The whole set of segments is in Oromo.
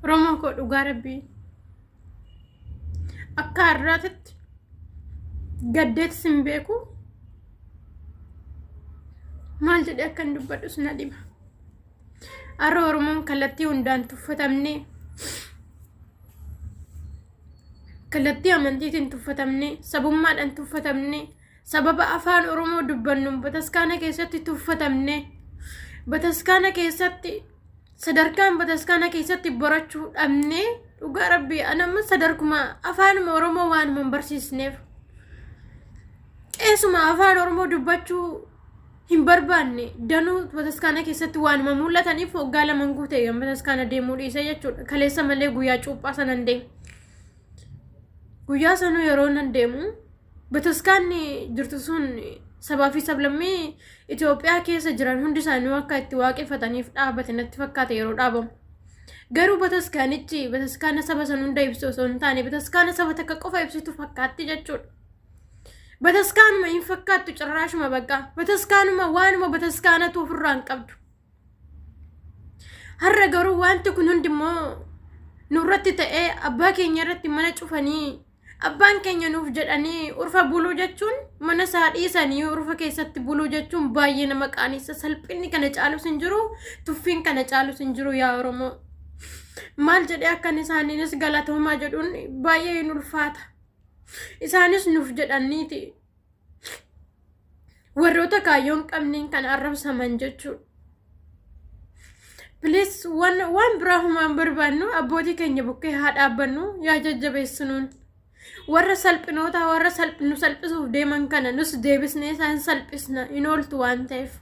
Oromoo koo dhugaa rabbii akka har'aatitti gaddeetis hin beeku maal jedhee akkan dubbadhus na dhiba. Har'a Oromoon kallattii hundaan tuffatamne kallattii amantiitiin tuffatamne sabummaadhaan tuffatamne sababa afaan Oromoo dubbannuun bataskaana keessatti tuffatamne bataskaana keessatti sadarkaan bataskaana keessatti barachuu dhabnee dhugaa rabbii anamma sadarkuma afaanuma Oromoo waanuma hin barsiisneef qeesuma afaan Oromoo dubbachuu hin barbaanne danuu bataskaana keessatti waanuma mul'ataniif waggaa laman guute gan bataskaana deemuu dhiise jechuudha. Kaleessa malee guyyaa cuuphaa sanan deemu. Guyyaa sanuu yeroo nan deemu bataskaanni jirtu sun sabaa fi sablammii Itoophiyaa keessa jiran hundi isaanii akka itti waaqeffataniif dhaabate natti fakkaata yeroo dhaabamu. Garuu bataskaanichi bataskaana saba san hunda ibsu osoo hin taane bataskaana saba takka qofa ibsitu fakkaatti jechuudha. Bataskaanuma hin fakkaattu cirraashuma bakka. Bataskaanuma waanuma bataskaanatu ofirraa hin qabdu. Har'a garuu wanti kun hundi immoo nurratti ta'ee abbaa keenya irratti mana cufanii abbaan keenya nuuf jedhanii urfa buluu jechuun mana isaa dhiisanii urfa keessatti buluu jechuun baay'ee nama qaanessa. Salphinni kana caalus hin jiru, tuffiin kana caalus hin jiru yaa Oromoo. Maal jedhee akkan isaaniinis galatoomaa jedhuun baay'ee hin ulfaata. Isaanis nuuf jedhaniiti warroota kaayyoo hin qabneen kan arrabsaman jechuudha. Please waan biraa humaan barbaannu abbootii keenya bukkee haa dhaabbannu yaa jajjabeessinuun. Warra salphinoota warra nu salphisuuf deeman kana nus deebisnee isaan salphisna hin ooltu waan ta'eef.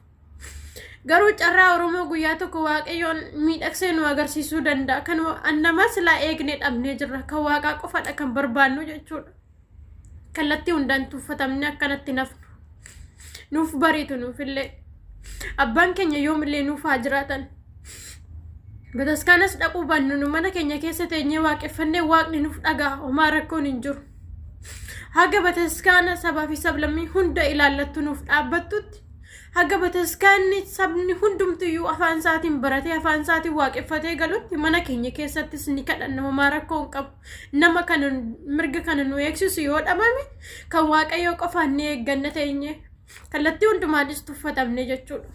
Garuu carraa Oromoo guyyaa tokko Waaqayyoon miidhagsee nu agarsiisuu danda'a. Kan namaa silaa eegne dhabnee jirra. Kan Waaqaa qofadha kan barbaannu jechuudha. Kallattii hundaan tuffatamne akkanatti nafnu. Nuuf bariitu nuufillee. Abbaan keenya yoomillee nuuf haa jiraatan. Bataskaanas dhaquu baannu nu mana keenya keessa teenyee waaqeffannee waaqni nuuf dhaga'a. Homaa rakkoon hin jiru. Haga bataskaana sabaa fi sablammii hunda ilaallattu nuuf dhaabbattutti haga bataskaanni sabni hundumtiyyuu afaan isaatiin baratee afaan isaatiin waaqeffatee galutti mana keenya keessattis ni kadhanna homaa rakkoo hin qabu. Nama kana mirga kana nu eegsisu yoo dhabame kan waaqayyoo qofaan ni eegganna teenye kallattii hundumaanis tuffatamne jechuudha.